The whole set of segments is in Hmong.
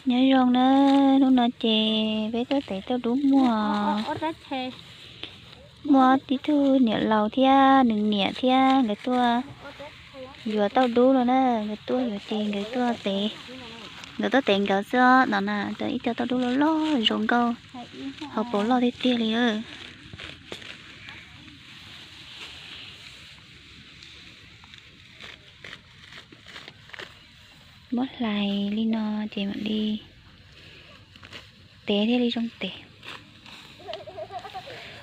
Nyob zoo na, hnub no ces peb tuaj tev tauj dub muag, muaj tib tug niam laus thiab nws niam thiab nkawd tuaj yuav tauj dub no na, nkawd tuaj yuav ces nkawd tuaj tev, nkawd tuaj tev nkawd xwb no na, ib co tauj dub loj loj zoo nkauj, hauv paus loj tiag tiag li. Muab hlais li no ces mam li tev thiaj li zoo tev.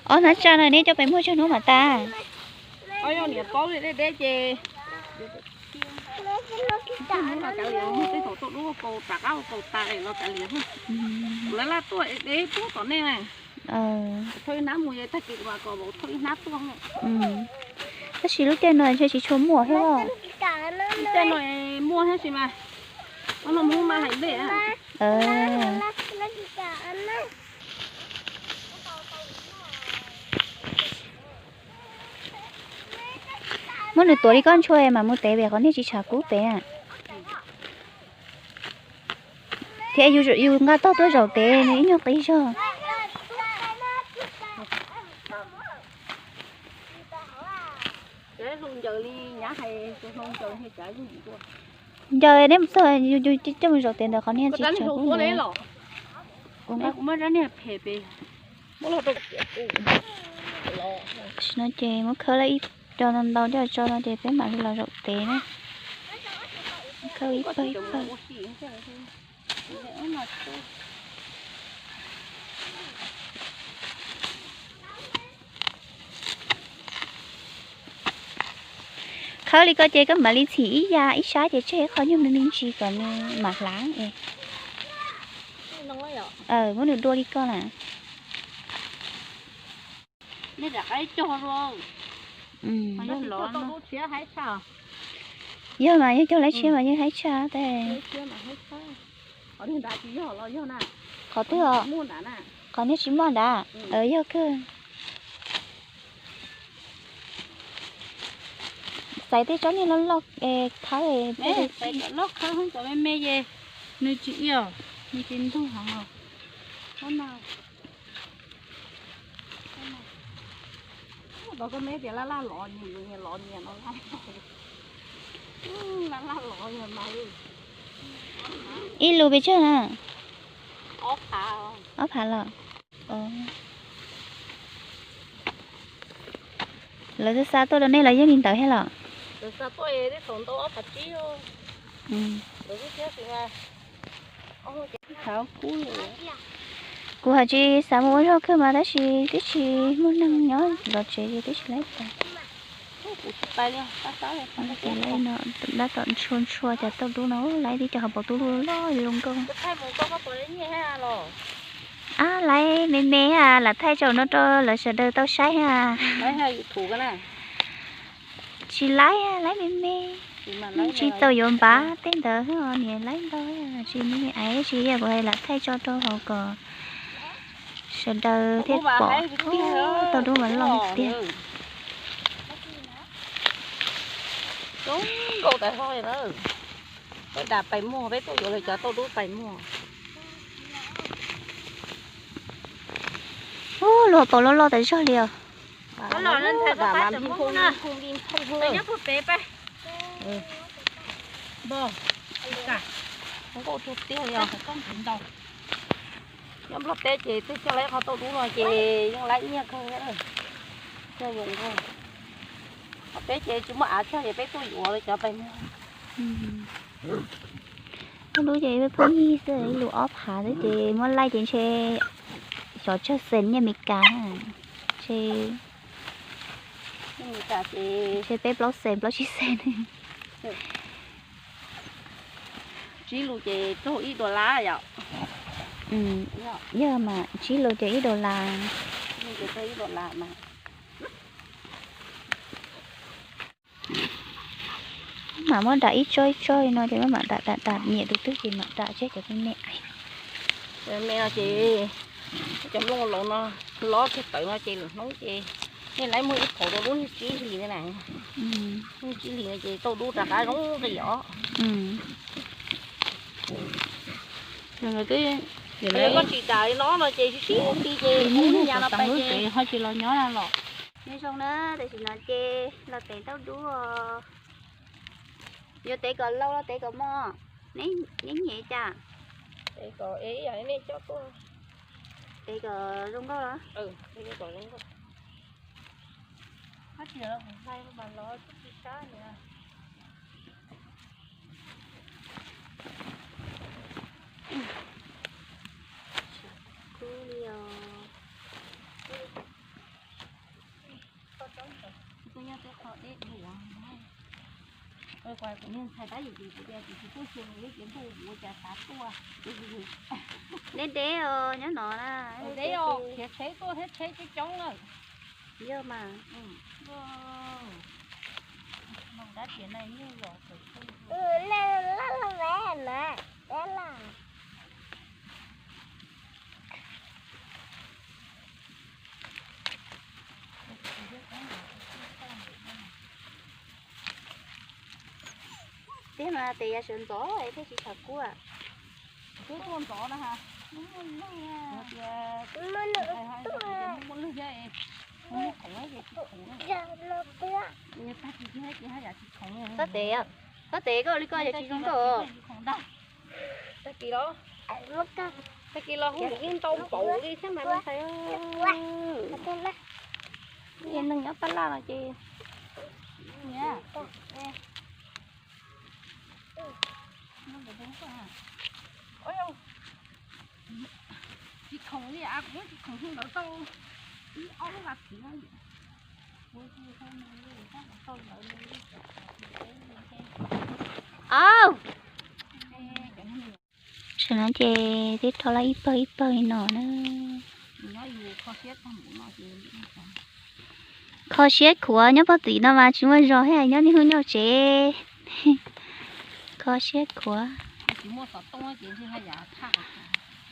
Ob hnab tsaj no neb coj pais muag tsawg hnub mam tas? Niam paub li deb deb ces hnub no kav liam, tej thaum tauj dub kaus rov qab kaus tas los kav liam. Lawv laj tuaj deb puag tom nej na. Thauj ib hnab mus, tag kis mas kom thauj ib hnab tuaj. Tab sis lub caij no ntshe tsis tshua muaj thiab. Lub caij no muaj thiab sis mas, ob no hnub mas hais nplej. Muab nws tuav li koj ntshua mas mus tev pem qhov niag tsis tshav kub pem na. Thiab yus nqa tog tuaj zaum tev nws ib nyuag qis zog. Ncaws neb mus txog yus coj mus zaum tev ntawm qhov niag tsis tshav kub ntawd. Tam sim no ces muab khawb lawm ib co ntau ntau coj tso no ces peb mam li los zaum tev na. Khawb ib pawg ib pawg. Khawb li ko ces koj mam li txhim ib ya ib sab ces tseg qhov nyuag me me ntsis kom nws mam hlav es. Muab nws dua li ko na. Yog mas yog cog laib tshiab mas yeej haib tshaj tes. Qhov twg os? Qhov niag tsis muaj nrad. Yog kawg. Xaiv tej tsob niag loj loj khawb. Loj khawb cov me me ces nws tsis ios, nws tsis ntug heev os. Tau koj me tias laj laj los nyias, nyias los nyias no laj, laj laj los nyias mas li. Ib lus pes tsawg na? Ob phav los. Lawv xa tuaj rau nej los yeej li ntawd thiab los? Kuv hais tsis xav mus ua zog kawg mas tab sis twb tsis muaj neeg nyob zov tsev ces twb tsis laib tas. Ces laib no, dab tom ntshua ntshua cov tauj dub no, laib tib co hauv paus tub loj zoo nkauj. Ab, laib me me, lam thaij tso no rau lawv sawv daws tau saib. Tsis laib, laib me me, tsis txaus yuav npav tej ntawd, niam laib ntau tsis me me aiv tsis yog kuv hais lam thaij tso rau hauv kom sawv daws thiaj pom. Tauj dub mas loj tiag. Peb da pais muag, peb tuaj yuav lawv cov tauj dub pais muag. Ub, luag paus loj loj tas zog li os. Nkauj tiag tiag li os. Nyob Nplog teb ces twb coj laib qhov tauj dub no ces yeej laib nyiaj kawg thiab. Coj zoo nkauj. Qhov peb ces tsis muaj av cog ces peb tuaj yuav lawv cov pais muag. Tauj dub ces peb pub yig xwb, ib lus ob phav xwb ces muab laij ces ntshe xyov tsawg xees nyiaj Meskas na. Ntshe, ntshe peb plaub xees plaub tsib xees. Tsib lus ces raug ib dollar yom. Yog mas tsib lus ces ib dollar. Raug ib dollar mas. Mam muab dam ib tsob ib tsob li no ces mam dam dam dam, niam tus twg ces mam dam tseg cov me me. Cov me no ces cov nplooj laus no, lob kiag tawv no ces lwm hnub ces nej laib muag ib phaum rau lub niag tsib hlis na. Lub tsib hlis no ces tauj dub rov qab zoo nqis os. Koj tsis tas li no no ces sib sib ti ces mus nyas no pais ces ho tsis los nyob los. Nyob zoo na, tam sim no ces los tev ntaub dub. Yuav tev kom laus los tev kom mos? Neb nyiam cas? Tev kom zoo nkauj los? Ab, tsis los kuv hlais mas los tsis sab li. Kub li os. Koj nyob tej qho deb dua. Kuv niag ntxhais tab yim ces kuv tias kuv tsis tuaj xyoo li ces ntuj ua cas xav tuaj. Deb deb os, nyob no na. Deb os, khiav tsheb tuaj thiab tsheb coob coob lawm. Yog mas. Dab tsi na nyuj los. Tiag mas tes yav sawv ntxov es thiaj tsis tshua kub. Twb tuaj ntxov na ha. Muaj lwg thiab es muaj khoom ces tsis khoom. Tag kis tsis khoom. Txhob tes, txhob tes koj li koj yog tsis zoo nkauj. Tag kis los, tag kis los hu yeej ntau npaum li thiab mas me ntxhais. Ces neeg nyob tab laj no ces tsis khoom li a, kuv tsis khoom hu ntawd tau ib ob lub vas thiv no. Au, tam no ces twb rho lawm ib pawg ib pawg li no na. Kho siab khuav nyob pog tim no mas tsis muaj zog thiab, nyob niaj hnub nyob tsev. Kho siab khuav.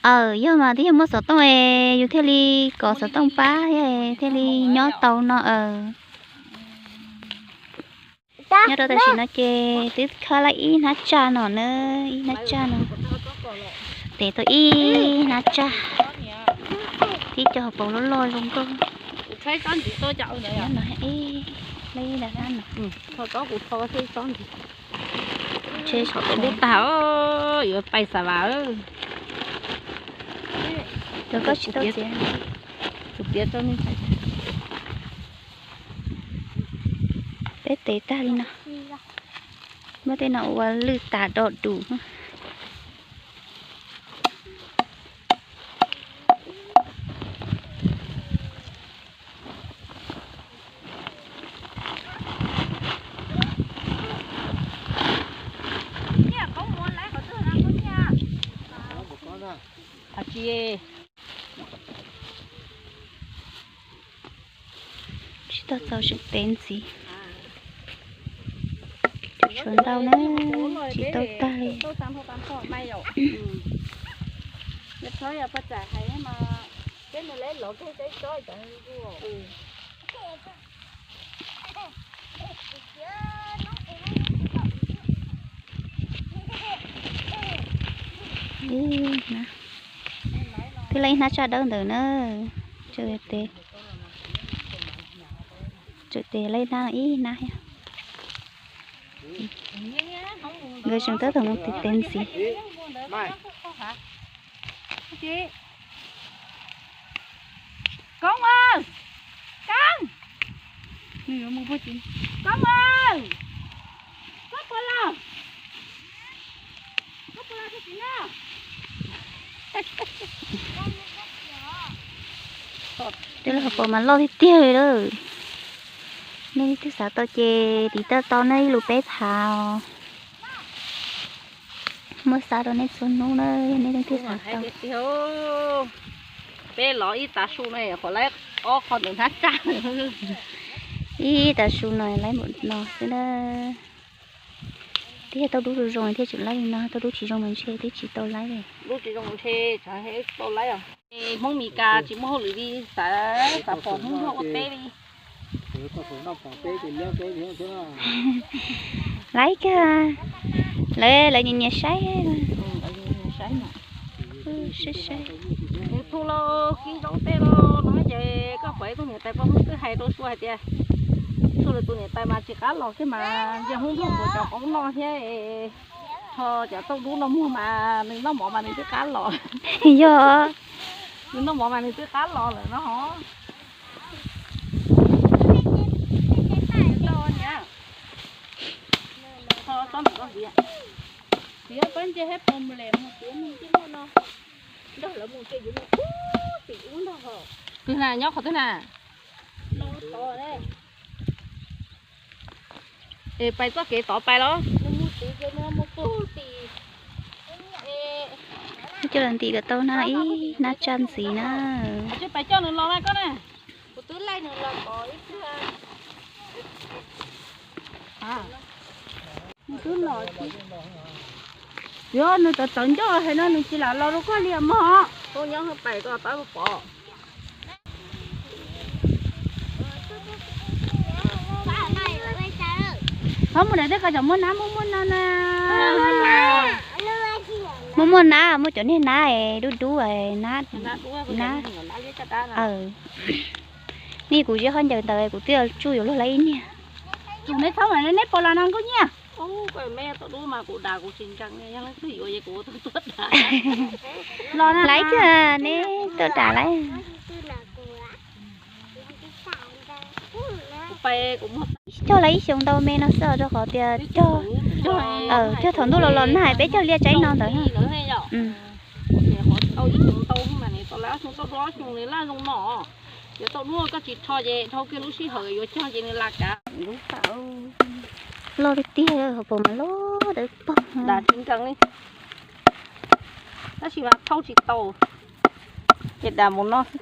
Aws, yog mas twb yog muaj xov tooj es yus thiaj li kov xov tooj pab thiaj li nyob tau no aws. Nyob rau tam sim no ces twb khawb lawm ib hnab tsaj no na, ib hnab tsaj no. Tev tau ib hnab tsaj, tib co hauv paus loj loj zoo nkauj. Tsheb saum tau lub tag, yuav pais Xav Vas. Koj tsis tau txiav. Tus piav rau nej. Peb tev tag li no, muab tej no ua lwj tas do dus. Tsis tau txaus tseem tev ntxiv. Tshuav ntau na, tsis tau tag li. Twb lawm ib hnab tsaj dawb ntawd na, tseem tes lawm ib hnab thiab. Nkawd tseem tab tom mus tiv tev ntxiv. Koob aw, Koob, Koob aw, koj puas los? Koj puas los rau txiv na? Twb los pom mas loj tiag tiag li lawm. Nej leej twg xav tau ces tiv tauj tau nej ib lus peb phav os. Muab xa rau nej txhua hnub na, yog nej leej twg xav tau. Peb los ib tav su no qhuav laib ob qho ntawm hnab tsaj. Ib tav su no laib npaum no xwb na. Twb yog tau dub zoo zoo thiaj tseem laib li no, tau dub tsis zoo mas ntshe twb tsis tau laib li. Dub tsis zoo ntshe tau laib os. Hmoob Mes Kas tsis muaj hauj lwm li, xav xav pom Hmoob nrog ua teb li. Laib kawg, lawv lawv nyias nyias saib. Sib saib. Nws thu los kib zaub tej los no ces koj pom ib tug niam tais poj hnub twb hais rau Sua hais tias, Sua lawv tus niam tais mas tsis qab los kiag mas yog hnub ntuj tuaj cov qoob noj thiab, ho cov tauj dub no muag mas nws noj mov mas nws twb qab los. Yog, nws noj mov mas nws twb qab los lawm no ho. Twg na, nyob qhov twg na? Es pais txoj kev tod pais los? Coj los ntim kom tau na ib hnab tsaj ntxiv na. Pais coj nws los na koj na. Yog nws tawv tawv ncauj hais no nws tsis lam los rau koj li mog. Thaub mus daim teb koj cov muaj nab muaj muaj no na. Muaj muaj nab, muaj cov niag nab dub dub, nab, nab. Nej kuv ziab khaub ncaws ntawd kuv twb tsuj yuav luag lawm ib niag. Tsum neb txhob mam neb puas los no Nkauj Nyiaj? Laiv kawg neb tuaj dam laiv. Cog laiv ib xyoos ntau me no xwb rau qhov tias cog, cog thaum ntuj los los nag peb cog liaj tsaib no ntawd. Yuav tau duab koj tsis rho ces dhau kiag lub sij hawm yuav cog ces nws la kav. Loj tiag tiag, hauv paus mas loj dawb paug. Tab sis mas thauj tsis tau, ces dam mus no xwb.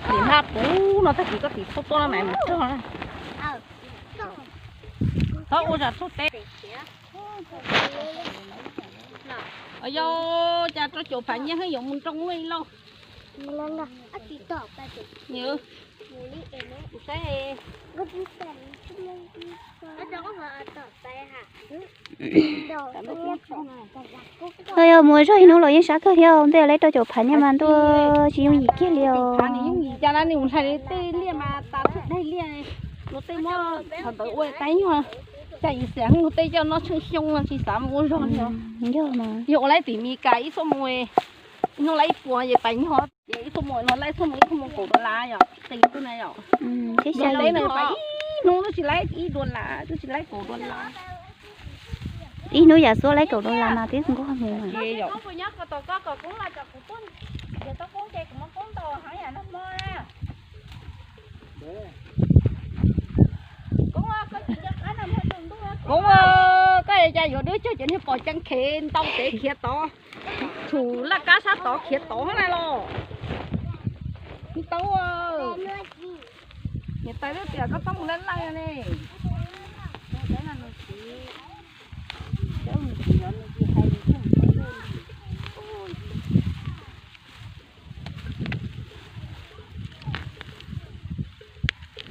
Tim hab puv no tag kis koj tim thauj tuaj no mas mus rog na. Thov ua zam txuj teb. Yog cas rau caum phav nyiaj heev yuav mus nroo ua lauj. Yog mus zog ib hnub los yeej sab kawg thiab, ntuj lawv rau caum phav nyiaj mas ntuj tsis yooj yim kiag li os. Yooj yim cas na, nws mus hlais tej liaj mas tas txhua daig liaj, luag tej muab qhov ntawd ua tais nyuag, cas yus xiam luag tej coj noj tsheej xyoo tsis xav mus ua zog li. Yog ua laib tim Mes Kas ib xuab moos, ib hnub laib ib puas ces pais nyog, ces ib xuab moos no laib ib xuab moos ib xuab moos kaum dollar yom, qis xwb na yom. Yog teb no pais ib hnub twb tsis laib ib dollar, twb tsis laib kaum dollar. Ib hnub yam xuab laib kaum dollar mas twb nquag mus. Koob, koj cas yuav dub cog cov niag pom ceeb khev ntau tev khiav tod, tshum laj kab sab tod khiav tod na los. Tau, niam tais twb tias koj txhob mus laj laj ne.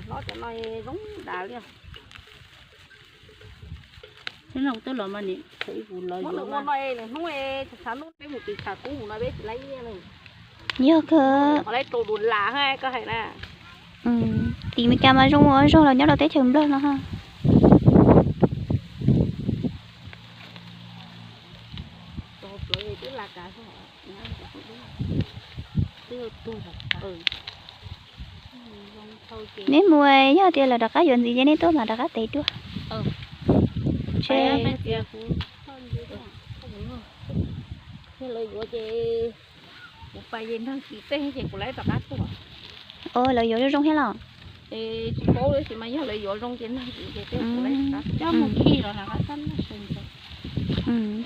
Hlob cov no zoo das li. Hnub no twb los mas nim, hnub no hnub, peb mus tim tshav kub mus no peb tsis laib nyiaj li. Yog kawg. Laib rau dollar ha koj hais na. Tim Mes Kas mas zoo ua zog los nyob rau teb chaws Nplog no ha. Neb mus yog tias lawv rov qab yuav ntxiv ces neb tuaj mam rov qab tev dua. Ntshe lawv yuav zoo zoo thiab los?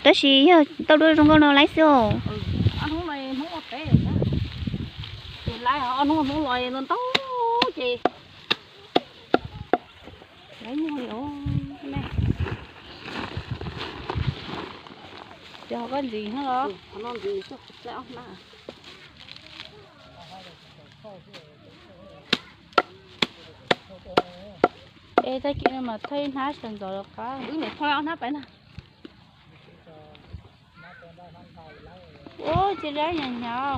Tab sis yog tau dua zoo nkauj no laib xwb os. Ces ho koj ntxiv no los? Tag kis no mas thawj hnab sawv ntxov los qab. Wb niam thawj ob hnab pais na. Ua, cia li hnyav hnyav.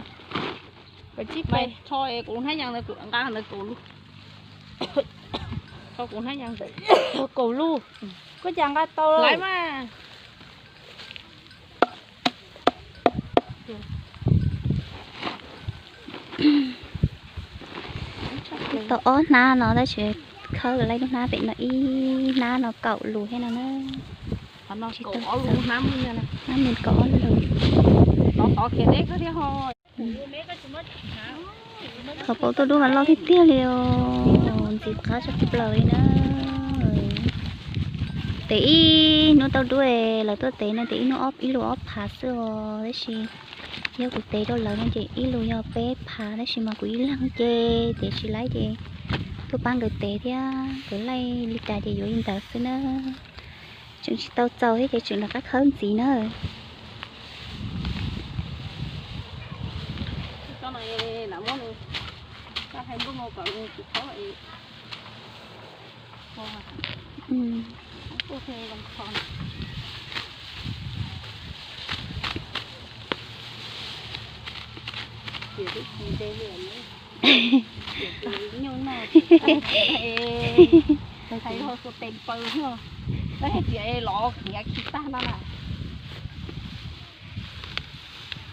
Kav tsij pais. Tho es kuv hnab yas ntawd kuv nqa ntawd kaum lub. Tho kuv hnab yas ntawd kaum lub. Koj cas nqa tau lawm mas. Tau ob hnab no tab sis khawb laib lub hnab pem no ib hnab no kaum lus thiab no na. Hnab me kaum ob lus. Qhov paus tuaj dub mas loj tiag tiag li os, ntxim qab tshaj plaws li na. Tes ib hnub tau dub, lawv tuaj tes no tes ib hnub ib lus ob phav xwb os, tab sis yog kuv tes rau lawv no ces ib lus yog peb phav, tab sis mas kuv ib leeg ces tes tsis laib ces tuaj pab nkawd tes thiab, nkawd laij li cas ces yuav li ntawd xwb na. Tseem tsis tau txaus thiab ces tseem rov qab khawb ntxiv na.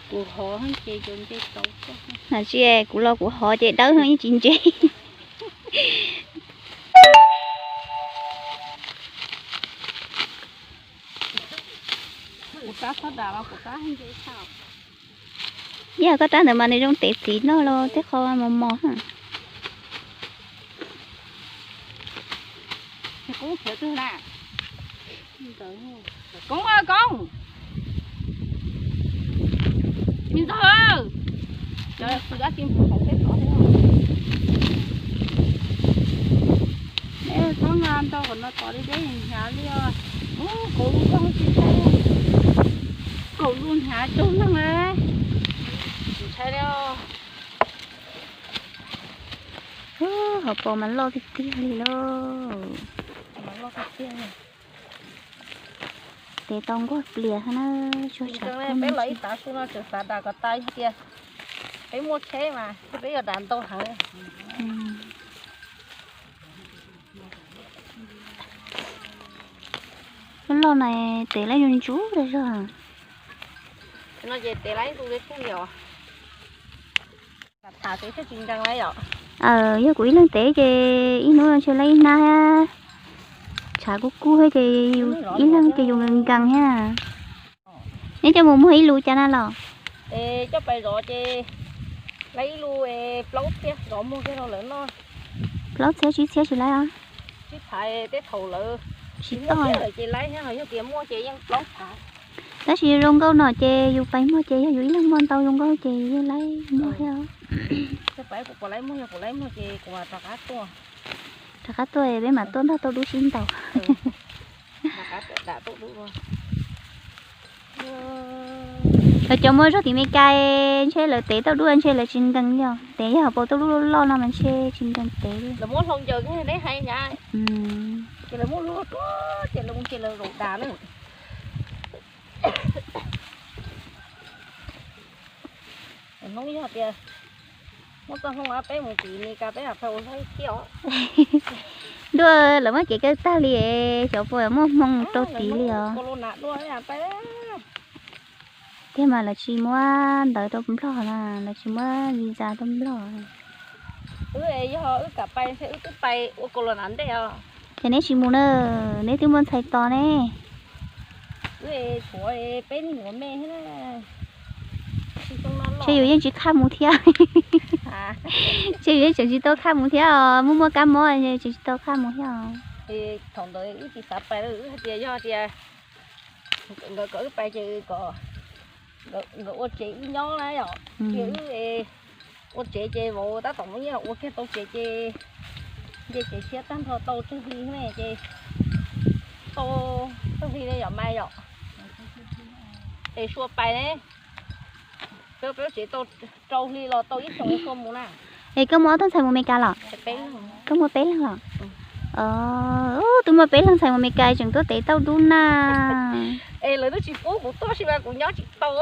Kuv hov ces nce tau. Hos tsis, kuv los kuv hov ces dawb yeej tsis nce. Yog koj rab ntawd mas nws zoo tev txiv noj los tej qho mos mos. Koob, Koob, me ntxawg, cov xwm dab tsi mus hauv peb tod thiab. Txhob nqa ntau kom no tod deb deb hnyav li os. Kaum lub koj tsis ntshai, kaum lub hnyav tsaug leej na. Tsis ntshai li os. Hauv paus mas loj tiag tiag li lauj. Tes tau nkuaj plias na, tsuag tsav kub. Peb los ib tav su no tseem xav dam kom tas, yog tias peb muaj tsheb mas peb yuav dam ntau heev. Lub loj na, tes laib ntsuab ntsuab tas zog. No ces tes laib ntsuab li os. Yog kuv ib leeg tev ces ib hnub ntshe laib ib hnab thiab. Tshav kub kub thiab ces ib leeg ces yus nkees nkees thiab. Neb coj mus muag ib lus cas na los? Coj pais zov ces laib ib lus plaub txhiab zov muag kiag rau lawv noj. Plaub txhiab tsib txhiab tsis laib os. Tsib phav tej thaum lawv tsis toj lawm ces laib thiab, yog tias muaj ces yeej plaub phav. Tab sis zoo nkauj no ces yus pais muag ces yog yus ib leeg muaj ntau zoo nkauj ces yeej laib muag thiab. Yog pais kuv puas laib muag, yog kuv laib muag ces kuv rov qab tuaj. Rov qab tuaj peb mam tuaj nrog tauj dub sib ntaus. Lawv cov muaj zog tim Meskas ntshe lawv tev tauj dub ntshe lawv tsis nkees li os. Tev yog hauv paus tauj dub loj loj no mas ntshe tsis nkees tev li. Lawv muab hlau ncaws neb hais nyab. Ces lawv muab lub tuaj ces lawv mus ces lawv zaum das na. Hnub yog tias muaj txoj hmoo peb mus tim Meskas peb mam pha ua hlaib thiab os. Ntuj, lawv muab kev kawm tag li, xyov puas muaj hmoo rau tid li os. Tiag mas lawv tsis muab ntawv rau Nplog na, lawv tsis muab visa rau Nplog. Wb yog wb kam pais ntshe wb twb pais ua kaus los na ntej os. Ces neb tsis mus na, neb twb muaj ntxhais tos ne. Ntshe yus yeej tsis khaj mus thiab. Ntshe yus yeej tseem tsis tau khaj mus thiab os, muaj muaj kab mob tseem tsis tau khaj mus thiab os. Thaum ntawd wb tsis xav pais, wb hais tias yog tias nkawd kom wb pais ces kom nkawd ua tsev wb nyob na yom. Ces wb ua tsev ces vauv tab tom muaj nyiaj los ua kiag tau tsev ces nce tsev tshiab tag nrho tau tsawg hli ne ces tau tsawg hli ne yom mas yom. Es Sua pais ne, peb peb tsev tau rau hli los tau ib xyoos Sua mus na. Es koj muaj ob tug ntxhais mus Meskas los? Koj muaj peb leeg los? Ub, twb muaj peb leeg ntxhais mus Meskas tseem tuaj tev tauj dub na. Es lawv twb tsis pub kuv tuaj sis mas kuv nyob tsis tau.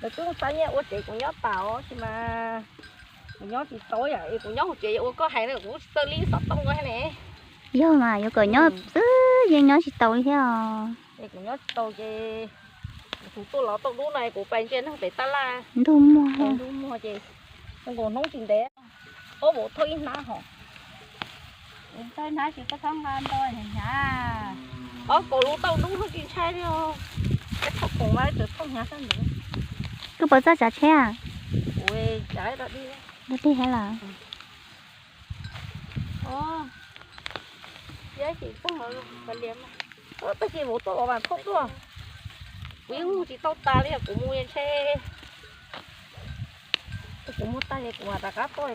Lawv twb xa nyiaj ua tsev kuv nyob tas sis mas kuv nyob tsis tau yom, es kuv nyob hauv tsev yuav ua koj hais na, kuv tsis txawj li xov tooj ko ne. Yog mas yuav kom nyob xwb yeej nyob tsis tau li thiab os. Es kuv nyob tsis tau ces kuv tuaj los tauj dub no kuv pais ntsia neeg pem tab laj. Ntug muag, ntug muag ces nkaus hnub tsis ntev. Ob vauv thauj ib hnab hos. Thauj hnab tsis txhob nqa nto hnyav. Ob kaum lub tauj dub tsis ntshai li. Txhob khoom mas txhob hnyav xwb ntawd. Koj puas txawj tsav tsheb? Dog dig thiab lawm. Tab sis vauv tuaj los mas thauj tuaj. Kuv yeej mus tsis tau tas li, kuv mus ntshe kuv mus tag kuv mam rov qab tuaj.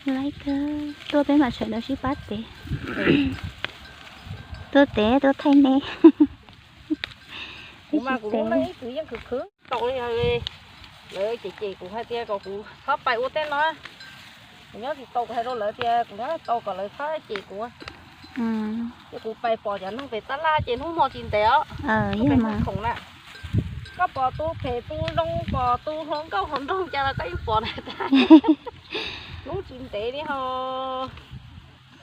Laib kawg, tuaj peb mam sawv daws sib pab tev. Tuaj tev tuaj thaij neb. Kuv mas kuv lub neej ib txwm yeej khwv khwv tau li. Lawv cem cem kuv hais tias kom kuv txhob pais ua tej no. Kuv nyob tsis tau, kuv hais rau lawv tias kuv nyob tsis tau kom lawv txhob cem kuv. Ces kuv pais pom cov neeg pem tab laj ces hnub hmo tsis ntev os. Khoom na, koj pom tus phem tus zoo, pom tus hluas nkauj hluas nraug cas los koj yeej pom na. Hnub tsis ntev li ho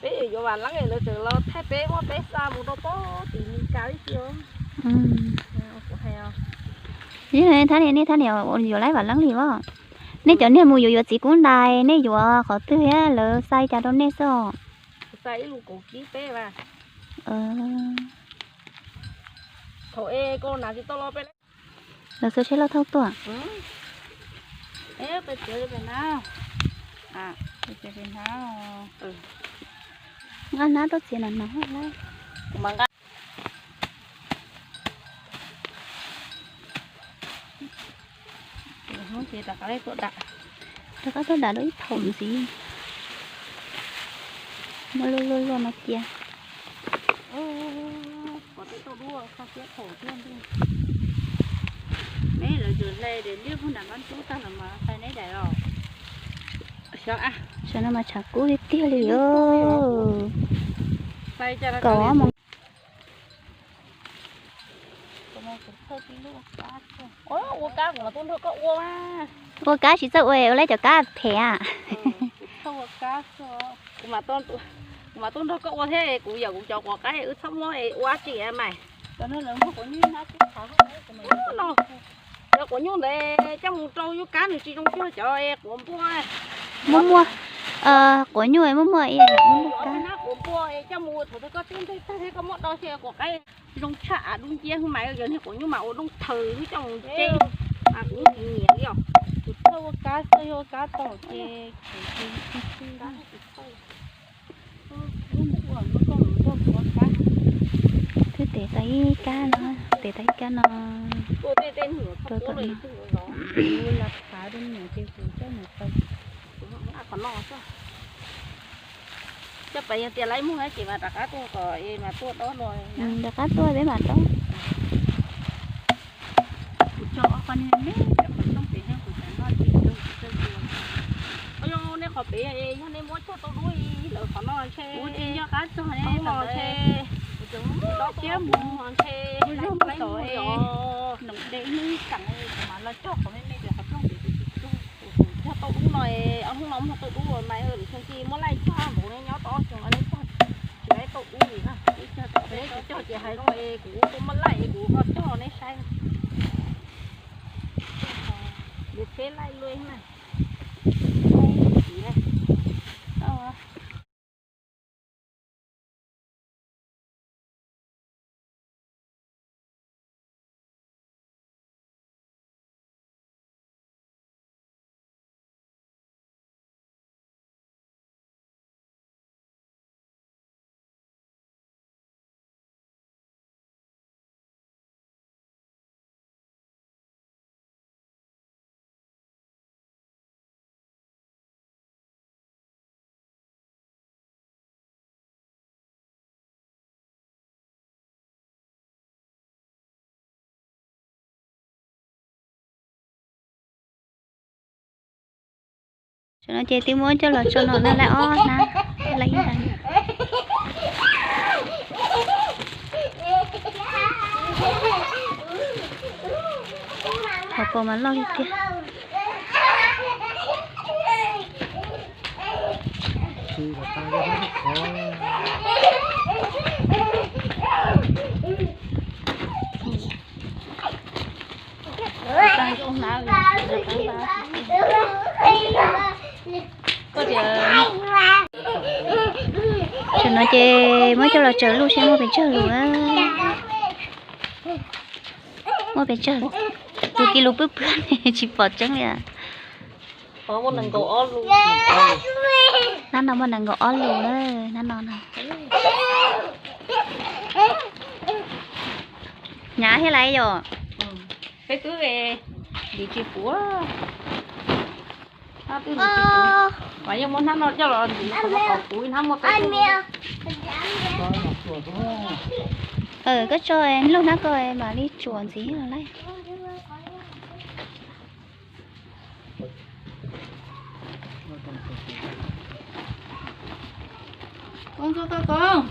peb yuav vam leeb lawv tseem los thaij peb muab peb xa mus rau pob tim Meskas tib si. Thab niam, nej thab niam yuav laib vam leeb li os. Nej cov niag mus yuav yuav txiv kub ntais, nej yuav qhov twg thiab lawv xa li cas rau nej xwb os? Xa ib lus kaum kib peb vas. Thaum es koj nas tsis tau los peb. Lawv xuas tsheb loj thauj tuaj. Nqa hnab tuaj txiav no no lawm. Hnub ces rov qab tuaj dam, rov qab tuaj dam dua ib thaum ntxiv. Muab luaj luaj luaj no cia. Pom tej tauj dub kho siab thaum thiab ntuj. Neb lawv tsuas hlais daim liab puag nram qab ntub tag los mas hlais neb daim los. Xyov, xyov no mas tshav kub tiag tiag li os. Kaum ob moos. Ua kab kuv mam tuaj nrog koj ua. Ua kab tsis txawj ua, ua lawm cov kab phem. Kuv mam tuaj nrog koj ua thiab, kuv yam kuv cov quav qaib wb txhob muab ua tsis mas. Cov quav nyuj ntawd coj mus rau yub kab nws tsis zoo cuag cov quav npua. Muaj muaj, quav nyuj muaj muaj ib yam muaj muaj kab. Quav npua coj mus thaum twg koj teb nteg tag thiab koj muab do xyaw quav qaib zoo tshaj av dub nciab mas yog niag quav nyuj mas ua dooj thaws coj mus tseb mas kuv tsis nyiam li os. Kuv txhawj ua kab xwb, yog ua kab tau ces twb tev tau ib kab no, tev tau ib kab no rau tom no. Kuv lam phav rau niam ces kuv coj mus tau. Coj pais yog tias laib muag ces mas rov qab tuaj kom mas tuaj dob no. Rov qab tuaj peb mam dob. Kuv tso ob qho niag me cov qhov rooj pem thiab kuv cov noj ces kuv txawj tua. Yog nej qhov pem yog nej muab cog tau dub lawm qhov no ntshe kuv tsis nco qab txog ne, no ntshe kuv tseem muab dob siab mus no ntshe kuv zog mus tom noom de ib hnub ib teev kuv mam los cog qhov me me pem qhov rooj pem kuv tsis cog. Kuv cog tau dub no, ob hnub no muag tau dub mas lwm xyoo tsis muab laij cog npaum ne, nyob tau ob xyoo no neb cog tsis laib tau dub li na. Neb tsis cog ces hais zoo es kuv tuaj muab laij es kuv ho cog rau neb saib. Lwm tsheb laij luaj na. Tam no ces twb muab coj los tso no na, lawv ob hnab, lawv ib ntag. Qhov ko mas loj li tiag. Tam no ces muab coj los tsaws luj seb muaj pes tsawg lus. Muaj pes tsawg, tus kis lus pwb pwg tsis pom tseeb li. Hnab no muaj nees nkaum ob lus na, hnab no na. Hnyav thiab lawm yom. Peb twb tsis puv. Mas yeej muab hnab no coj los ntxiv, hnab muaj peb. Koj tso luj hnab ko mam li tsuam ntxiv los lawm. Koob, koob, koob,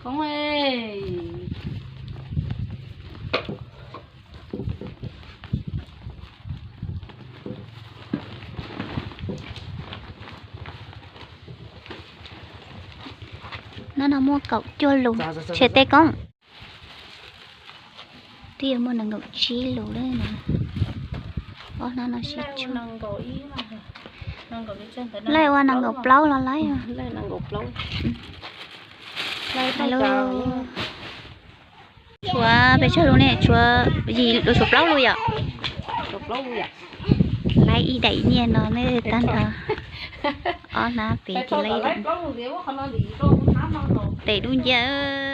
koob. Hnab no muaj kaum cuaj lus, tshem tej koob. Twb yuav muaj nees nkaum tsib lus lawm. Ob hnab no sib tshuaj. Lawv ua nees nkaum plaub los lawm. Tshuav pes tsawg lus ne? Tshuav yim lus, tshuav plaub lus yom. Lawv ib daim nyiaj no ne, tag nrho ob hnab pem ces lawv ib daim. Tes dub nciab.